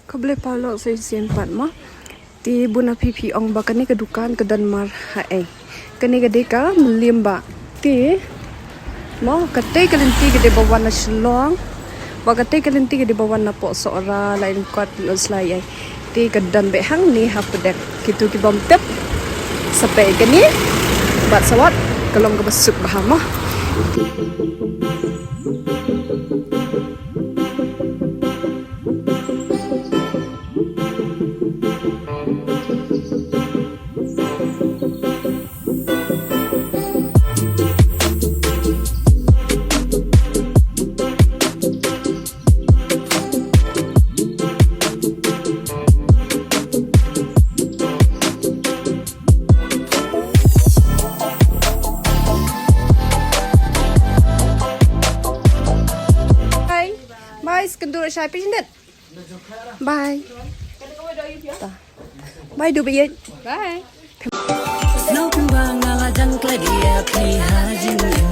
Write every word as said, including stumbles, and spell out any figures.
Khublei paralok sa shisien pat mo. Te bun na phi phi ong ba kane ka dukan ka don mar haei. Kane ka dei ka Mylliem Bah. Te mo, katei ka lynti ka dei ba wan na Shillong. Ba katei ka lynti ka dei ba wan na Pohsohra, Laitumkhrah, Laitumkhrah. Te ka don beit hangne ha pdeng. Kito ki bym tip, sa peit kane bad sa wad, ka long kaba suk bha mo. Bye. Bye, sngewbha shai pyndet. Bye. Bye, du bye. Bye. Nau pynba nga la jan kledi ïa phi ha jingim.